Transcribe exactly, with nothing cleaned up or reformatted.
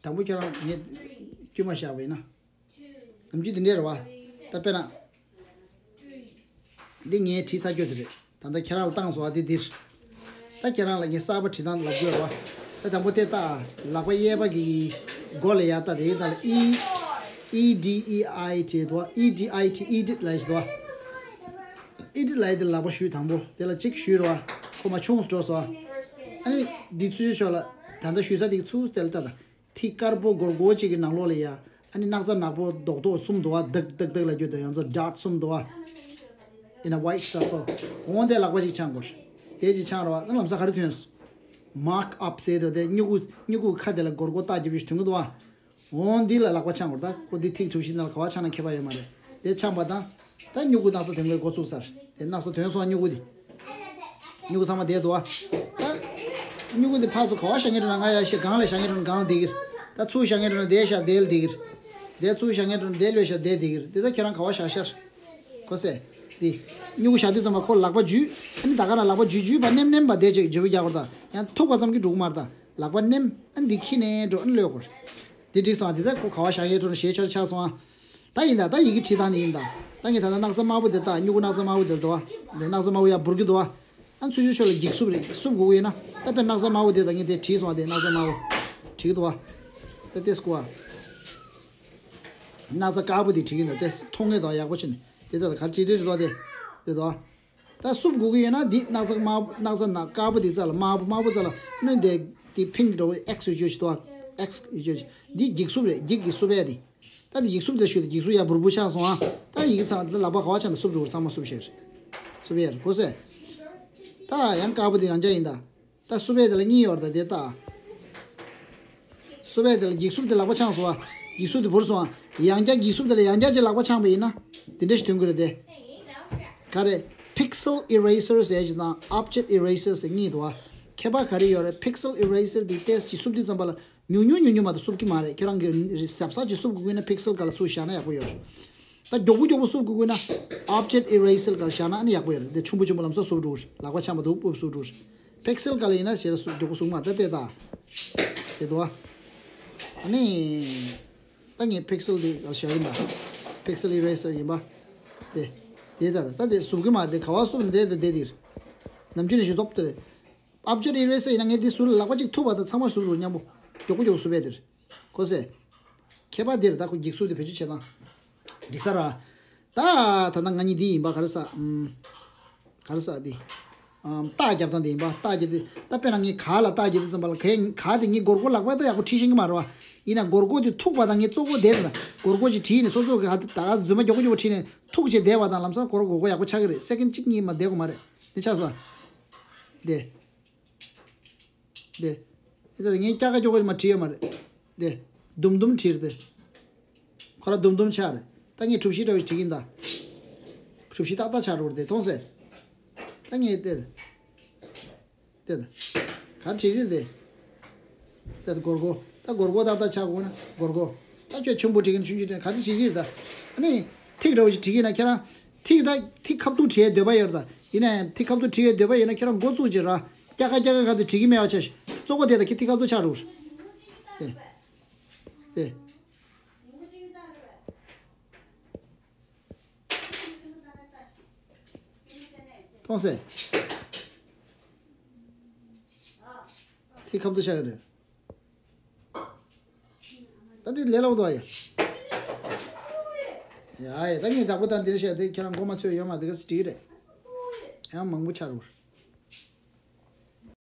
དང་པོ་ཁྱེད་རང་ངས་དཀྱུས་མ་བཞག་པ་ཡིན་ན། ནམ་རྒྱུན་འདི་འདྲ་རེད་བ། ད་དཔེར་ན། འདི་ངས་བྲིས་ཚར་རྒྱུ་དེ་རེད། ད་ལྟ་ཁྱེད་རང་ལ་བཏང་སོང་བ་འདི་འདིར། ད་ཁྱེད་རང་ལ་ངས་གསར་པ་བྲིས་སྟངས་ལབ་རྒྱུ་རེད་བ། ད་དང་པོ་དེ་ལྟ། ལག་པ་གཡས་པ་གི་མགོ་ལ་ཡར་ལྟ། དེ་ཡིན་ད་ལ་ཨི། ཨི་ཌི་ཨི་ཨའི་ཊི་དོ། ཨི་ཌི་ཨའི་ཊི་ཨི་ཌིཊ་ལབ་ཡ་ཞིག་འདུག་བ། ཨི་ཌིཊ་ལབ་ཡ་དེ་ལག་པ་གཞུས། དང་པོ་དེ་ལ་གཅིག་གཞུས་རེད་བ། ཁོ་མ་ཆུང་སུ་འགྲོ་སོང་བ། ཨ་ནི་འདི་ཚུར་ཤོག་ལ། ད་ལྟ་གཞུས་ས་དེ་ཚུར་དེ་ལ་ལྟ་ད། ཐིག་དཀར་པོ་སྒོར་སྒོར་གཅིག་གི་ནང་ལོགས་ལ་ཡ། ཨ་ནི་སྣག་ཚ་ནག་པོ་རྡོག་རྡོག་གསུམ་འདུག་བ། ཏག་ཏག་ཏག་ལབ་རྒྱུ་དང་ཡང་ཚོ་ཌོཊ་གསུམ་འདུག་བ། In a white circle. འོ་དེ་ལག་པ་ཅིག་འཆང་དགོས། དེ་ཅིག་འཆང་རོགས། ཨ་ལམ་སང་ག་རེ་ཐོན་སོང་། མཱརཀ་ཨབ་ཟེར་དུས་དེ་སྨྱུ་གུ། སྨྱུ་གུ་ཁ་དེ་ལ་སྒོར་སྒོར་རྟགས་རྒྱབ་ཡོད་ཞིག་ཐོན་གི་འདུག་བ། འོ་འདི་ལ་ལག་པ་འཆང་དགོས། ད་ཁོ་འདི་ཐིག་གྲུ་བཞི་ནང་ལ་ག་བ་འཆང་ན་ཁྱད་པར་ཡོད་མ་རེད། དེ་འཆང་པ་དང་། ད་སྨྱུ་གུ་སྣག་ཚ་ཐོན་པའི་འགོ་ཚུགས་ཚར། དེ་སྣག་ཚ་ཐོན་སོང་སྨྱུ་གུ་དེ། སྨྱུ་གུ་ཚང་མ་བསྡད་འདུག་བ། ད་སྨྱུ་གུ་འདི་ཕར་ཚུར་ག་བ་བཞག་མཁན་འགྲོ་ན། ང་ཡར་བཞག་སྒང་ལ་བཞག་མཁན་འགྲོ་ན་སྒང་བསྡད་ཀྱི་རེད། ད་ཚུར་བཞག་མཁན་འགྲོ་ན་དེར་བཞག་དེར་བསྡད་ཀྱི་རེད། དེ་ཚུར་བཞག་མཁན་འགྲོ་ན་དེར་ལོས་བཞག་དེར་བསྡད་ཀྱི་རེད། དེ་ད་ཁྱེད་རང་ག་བ་བཞག་ཤར། གོ་སོང་། དེ་སྨྱུ་གུ་བཞག་དུས་ཙམ་པ་ཁོ་ལག་པ་འཇུས། ཨ་ནི་ད་ག་ན་ལག་པ་འཇུས་འཇུས་པ་མནན་མནན་པ་དེ་ཅིག་འཇུ་བ་རྒྱག་དགོས། ད་ཡང་ཐུག་པ་ཙམ་གྱིས་འགྲོ་གི་མ་རེད། ད་ལག་པ་མནན། ཨ་ནི་འདི་ཁྱེར་ནས་འགྲོ། ཨ་ནི་ལོས་དགོས། དེ་འགྲིག་སོང་། དེ་ད་ཁོ་ག་བ་བཞག་ཡས་འགྲོ་ན་ཞེ་ཆོག་ཆགས་སོང་ཨ། ད་ཡིན་ད། ད་ཡི་གེ་བྲིས་སྟངས་ནི་ཡིན་ད། ད་ངས་ད་ལྟ་སྣག་ཚ་དམར་པོ་དེ་ལྟ། སྨྱུ་གུ་སྣག་ཚ་དམར་པོ་དེ་འདུག་བ། དེ་སྣག་ཚ་དམར་པོ་ཡར་འབུར་གྱི་འདུག་བ། ཨ་ཚུར་ཤོག་ཤོག་ལ་འགྱིག་སུབ་རེད། སུབ་དགོས་ཀྱི་ཡིན་ན། ད་དཔེར་སྣག་ཚ་དམར་པོ་དེ་ད་ངས་དེ་བྲིས་སོང་བ། དེ་སྣག་ཚ་དམར་པོ། བྲིས་ཀྱི་འདུག་བ། ད་ལྟས་སྐུ་བ། སྣག་ཚ་དཀར་པོ་དེ་བྲིས་ཀྱི་འདུག་ལྟས་མཐོང་ངེས་དང་ཡག་པོ་བྱས་ནས། དེ་ལྟ་ལ་ག་རེ་བྲིས་བྲིས་རེད་དོ། དེ་རེད་དོ། ད་སུབ་དགོས་ཀྱི་ཡོད་ན་འདི་སྣག་ཚ་དམར་པོ། སྣག་ཚ་ནག་དཀར་པོ་དེ་རྩ་ལ། དམར་པོ་དམར་པོ་རྩ་ལ་སྣོན་ཏེ། དེ་ཕིང་འདྲ་བོ་ཨེགས་ཡོད་ཅིག་འདུག་ཨེགས་ཡོད་ཅིག་འདི་འགྱིག་སུབ་རེད། འགྱིག་གི་སུབ་ཡ་དེ། ད་དེ་འགྱིག་སུབ་དེ་ཞུ་དེ། འགྱིག་སུབ་ཡ་འབུར་འབུར་ཆགས་སོང་ཨ། ད་ཡི་གེ་ཚང་ད་ལག་པ་ག་བ་ཆགས་ན་སུབ་འགྲོ་གི་རེད། ཚང་མ་སུབ་ཤེར། སུབ་ཡ་རེད། གོ་སོང་། ད་ཡང་དཀར་པོ་དེ་རང་འཇགས་ཡིན་ད། ད་སུབ་ཡ་དེ་ལ་གཉིས་ཡོད་རེད་ད། དེ་ལྟ། སུབ་ཡ་དེ་ལ་འགྱིག་སུབ་དེ་ལག་པ་འཆང་སོང་བ། འགྱིག་སུབ་དེ་འབུར་སོང་བ། ཡང་བསྐྱར་འགྱིག་སུབ་དེ་ལ་ཡང་བསྐྱར་ཅིག་ལག་པ་འཆང་པ་ཡིན་ན། དེ་འདྲ་ཞིག་ཐོན་གི་རེད་དེ། ག་རེ། Pixel Eraser ཟེར་ཅིག་དང་Object Eraser ཟེར་གཉིས་འདུག་བ། ཁྱད་པར་ག་རེ་ཡོད་རེད། Pixel Eraser དེ་ཏོག་ཙམ་ཅིག་སུབ་དུས་ཙམ་པ་ལ་ཉུང་ཉུང་ཉུང་ཉུང་མ་གཏོགས་སུབ་ཀྱི་མ་རེད། ཁྱེད་རང་གི་གཟབ་གཟབ་ཅིག་སུབ་དགོས་ཀྱི་ཡིན་ན་Pixel སྒང་ལ་ཚུར་བཞག་ན་ཡག་པོ་ཡོད་རེད། ད་མགྱོགས་པོ་མགྱོགས་པོ་སུབ་དགོས་ཀྱི་ཡིན་ན་Object Eraser སྒང་བཞག་ན་ཨ་ནི་ཡག་པོ་ཡོད་རེད། དེ་ཆུང་པོ་ཆུང་པོ་ལམ་སང་སུབ་འགྲོ་གི་རེད། ལག་པ་འཆང་མ་ཐུབ་སུབ་འགྲོ་གི་རེད། Pixel སྒང་ལ་ཡིན་ན་ཞེ་ལ་སུབ་མགྱོགས་པོ་སུབ་མ། ད་དེ་ད། དེ་འདུག་བ། ཨ་ནི། ད་ངས་Pixel དེ་བཞག་ཡིན་པ། Pixel Eraser ཡིན་པ། དེ། དེ་ད་ད་དེ་སུབ་ཀྱི་མ་རེད། ག་བ་སུབ་ན་དེ་དེ་དེ་དེ་རེད། ནམ་རྒྱུན་ནས་ཞིག་སྟོབས་དེ་རེད། Object Eraser ཡིན་ན་ངས་དེ་ཟུར་ལ་ལག་པ་གཅིག་ཐུག་པ་དང་ཚང་མ་སུབ་འགྲོ་མཉམ་པོ། མགྱོགས་པོ་མགྱོགས་པོ་སུབ་ཡས་དེ་རེད། གོ་སོང་། ཁྱད་པར་དེ་རེད། ད་ཁོ་འགྱིག་སུབ་དེ་བེད་སྤྱོད་བྱེད་སྟངས། འགྲིག་ས་ར། ད་ད་ལྟ་ང་གཉིས་འདི་ཡིན་པ། ག་རེ་ཟ། ཨམ། ག་རེ་ཟ་འདི། ཨམ། རྟགས་རྒྱབ་སྟངས་འདི་ཡིན་པ། རྟགས་རྒྱབ་དུས་ད་དཔེར་ན་ངས་ག་ལ་རྟགས་རྒྱབ་དུས་ཙམ་པ་ལ་ག་ག་དེ་ངས་སྒོར་སྒོར་ལག་པ་ད་ཡག་པོ་ཁྲིད་ཤེས་ཀྱི་མ་རེད་བ། ཡིན་ན་སྒོར་སྒོར་དེ་ཐུག་པ་དང་ངས་གཙོ་བོ་དེ་ལ་སྒོར་སྒོར་ཅིག་བྲིས་ནས་སོ་སོ་ག་ད་ག་རྫུན་མ་མགྱོགས་པོ་མགྱོགས་པོ་བྲིས་ནས་ཐུག་བྱས་བསྡད་པ་དང་ལམ་སང་སྒོར་སྒོར་སྒོར་ཡག་པོ་ཆགས་ཀྱི་རེད། སེ་ཀེན་གཅིག་གཉིས་མ་བསྡད་དགོས་མ་རེད། འདི་ཆགས་སོང་། དེ། དེ། ཨེ་ད་ངས་སྐྱ་ཀ་ཀྱོག་ཀ་མ་བྲིས་ཡོད་མ་རེད། དེ། དུམ་དུམ་བྲིས་རེད་དེ། ཁོ་ར་དུམ་དུམ་ཆགས་རེད། ད་ངས་གྲུ་བཞི་འདྲ་བོ་བྲིས་ཀྱིན་ད། གྲུ་བཞི་ཏག་ཏག་ཆགས་འགྲོ་རེད་དེ། མཐོང་སོང་། ད་ངས་དེ། དེ་ད། ག་བྲིས་རེད་དེ། དེ་ད་སྒོར་སྒོར། ད་སྒོར་སྒོར་ཏག་ཏག་ཆགས་དགོས་ན་སྒོར་སྒོར། ད་ཁྱོད་ཆེན་པོ་བྲིས་ཀྱིན་ཆུང་ཆུང་བྲིས་ག་བྲིས་རེད་ད། ཨ་ནི། ཐིག་འདྲ་བོ་ཞིག་བྲིས་ཀྱིན་ན་ཁྱེད་རང་། ཐིག་ད་ཐིག་ཁ་ཐུག་བྲིས་ཡས་འདོད་པ་ཡོད་རེད་ད། ཡིན་ན་ཡང་ཐིག་ཁ་ཐུག་བྲིས་ཡས་འདོད་པ་ཡོད་ན་ཁྱེད་རང་མགོ་བཙུགས་བྱེད་ར། སྐྱ་ཀ་སྐྱ་ཀ་ག་དེ་བྲིས་ཀྱི་མེད་པ་ཆ་ཞིག་གཙོ་བོ་དེ་ད་ཁྱེད་ཐིག་ཁ་ཐུག་ཆགས་འགྲོ། དེ། དེ། མཐོང་སོང་། ཐིག་ཁ་ཐུག་ཆགས་ཀྱི་རེད། ད་འདི་ལས་སླ་པོ་འདུག་ཨ་ཡ། ཡ་ཡ། ད་ངས་བདག་པོ་དང་འདིར་བཤད་དེ་ཁྱེད་རང་མགོ་མ་ཚོས་ཡོད་མ་རེད། དེ་ག་སེ་བྲིས་རེད། ཡང་མང་པོ་ཆགས་རུང་